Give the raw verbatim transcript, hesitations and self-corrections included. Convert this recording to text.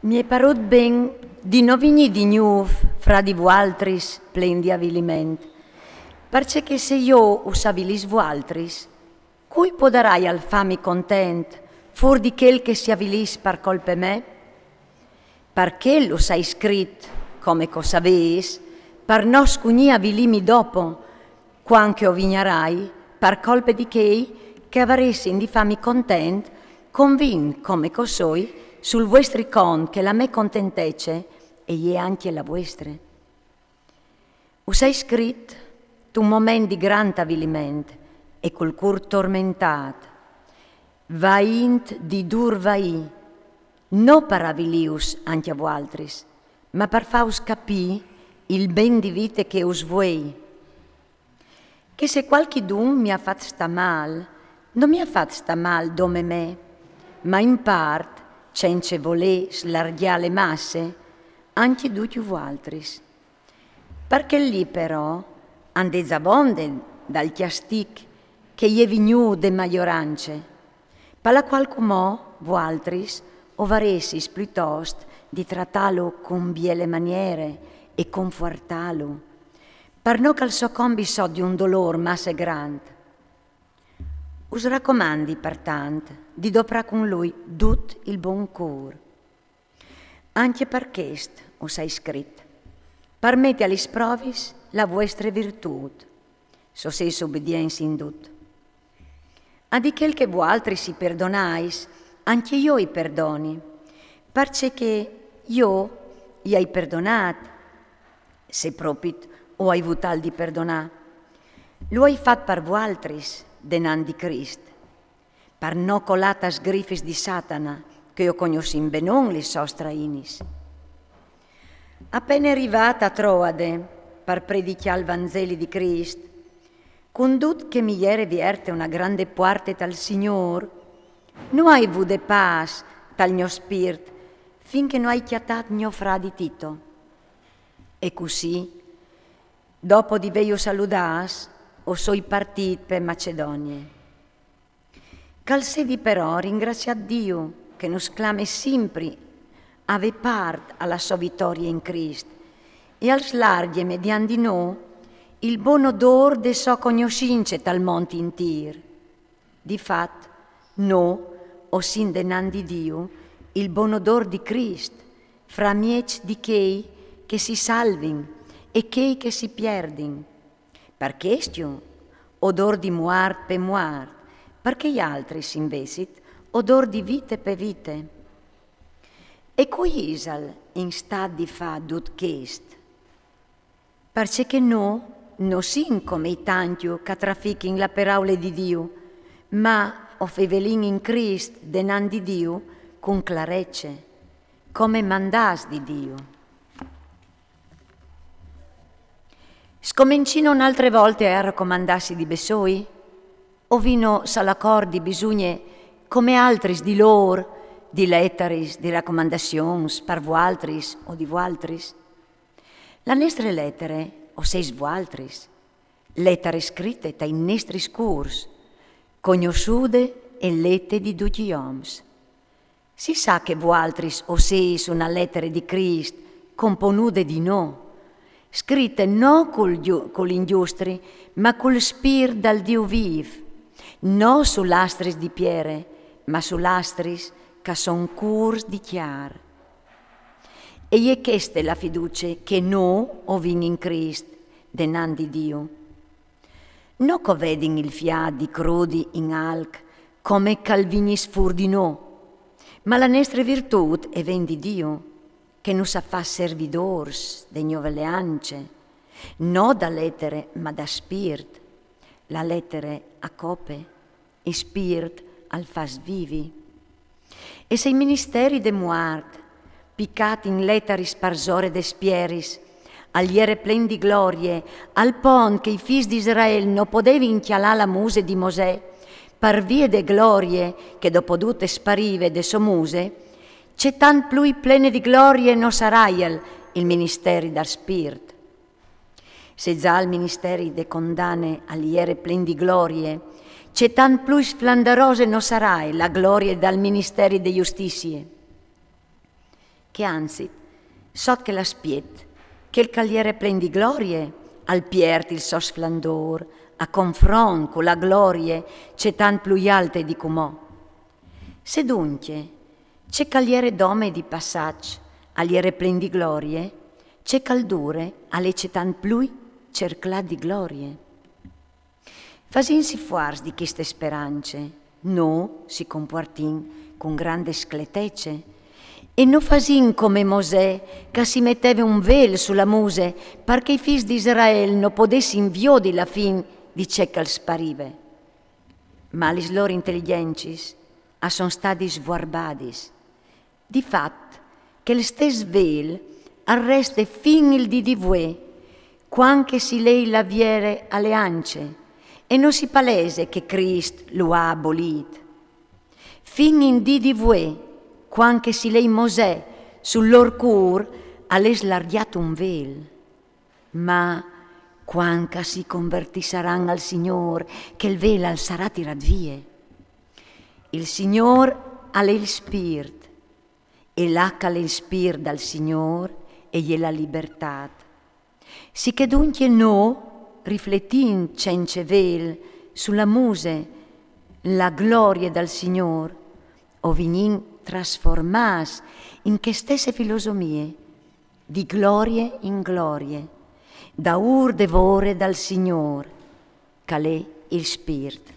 Mi è parut ben di no vignî di gnûf fra di vualtris plen di aviliment, parcè che se jo us avilìs vualtris, cui podaraial fâmi content fûr di chel che si avilìs par colpe mê? Par chel us ai scrit, come che o savês, par no scugnî avilîmi dopo, cuant che o vignarai, par colpe di chei che a varessin di fâmi content, convint come che o soi sul vuestri cont che la mê contentece e je ancje la vuestre. Us ai scrit tun moment di grant aviliment e cul cûr tormentât, vaint di dûr vaî, no par avilîus ancje a vualtris, ma par fâus capî il ben di vite che us vuei. Che se cualchidun mi à fat stâ mâl, no mi à fat stâ mâl dome mê, ma in part, cence volê slargjâle masse, ancje ducj vualtris. Par chel li però, andez avonde dal cjastic che e je vignût de maiorance, par la cuâl cumò vualtris o varessis pluitost di tratâlu cun biele maniere e confuartâlu, par no che al socombi sot di un dolôr masse grant. Us racomandi, partant, di doprâ cun lui dut il bon cûr. Ancje par chest us ai scrit, par meti a lis provis la vuestre virtût, se o sês ubidients in dut. A di chel che vualtris i perdonais, ancje jo i perdoni, parcè che jo i ai perdonât, se propit o ai vût alc di perdonâ. Lu ai fat par vualtris, denant di Crist, par no colâ tas grifis di Satana, che o cognossìn benon lis sôs trainis. A pene rivât a Troade, par predicjâ il Vanzeli di Crist, cun dut che mi jere vierte une grande puarte tal Signôr, no ai vude pâs tal gno spirt, fin che no ai cjatât gno fradi Tito. E cussì, dopo di vêju saludâts, o soi partît pe Macedonie. Che al sedi però ringraciât Diu che nus clame simpri a vê part a la sô vitorie in Crist e al slargje mediant di nô il bon odôr de sô cognossince tal mont intîr. Di fat, nô o sin denant di Diu il bon odôr di Crist, framieç di chei che si salvin e chei che si pierdin. Par chestiu, odôr di muart pe muart, par chei altris invezit, odôr di vite pe vite. E cui isal in stât di fâ dut chest? Parcè che nô no sin come i tancju che a trafichin la peraule di Diu, ma o fevelìn in Crist denant di Diu cun clarece, come mandâts di Diu. Scomencìno une altre volte a racomandâsi di bessôi? O vino salacor di bisugne come altris di lôr, di letaris, di racomandazions par vualtris o di vualtris? La nestre letere o sês vualtris, letare scrite tai nestris cûrs, cognossude e lete di ducj i oms. Si sa che vualtris o sês une letere di Crist, componude di nô, scrite no cul, cul ingjustri, ma cul spirt dal Diu vîf, no su lastris di piere, ma su lastris che a son cûrs di cjar. E je cheste la fiducie che nô o vin in Crist, denant di Diu. No che o vedin il fiât di crudi in alc, come che al vignìs fûr di nô, ma la nestre virtût e ven di Diu, che nus à fat servidôrs de gnove leance, no da letere, ma da spirt. La letere a cope, il spirt al fâs vivi. E se il ministeri de muart, picât in letaris parsore des pieris, al jere plen di glorie, al pont che i fîs di Israel no podevin cjalâ la muse di Mosè, par vie de glorie che dopo dut e sparive de sô muse, ce tant plui plene di glorie no saraial il ministeri dal spirt. Se za il ministeri de condane al jere plen di glorie, ce tant plui sflandarose no saraie la glorie dal ministeri de justizie. Che anzit, sot che l'aspiet, chel ch'al jere plen di glorie, al piert il so sflandor a confront cu la glorie ce tant plui alte di cumò. Se duncje, ce ch'al jere dome di passaç al jere plen di glorie, ce ch'al dure al è ce tant plui cerclât di glorie. Fasìnsi fuarts di cheste sperance, nô si compuartìn cun grande scletece, e no fasìn come Mosè, che si meteve un vel su la muse, par che i fis di Israel no podessin viodi la fin di ce ch'al sparive. Ma lis lôr inteligjence a son stadis svuarbadis. Di fat, chel stes vel al reste fin il dì di vuê, cuant che si lei la viere aleance, e no si palese che Crist lu à abolît. Fin in dì di vuê, cuant che si lei Mosè sul lôr cûr al è slargjât un vel. Ma cuant ch'a si convertissaran al Signôr, chel vel al sarà tirât vie. Il Signôr al è il Spirt, e là ch'al è il Spirt dal Signôr e je la libertât. Sichè duncje nô, rifletint cence vel su la muse la glorie dal Signôr, o vignìn trasformâts in chê stesse filosomie, di glorie in glorie, daûr de vore dal Signôr, ch'al è il Spirt.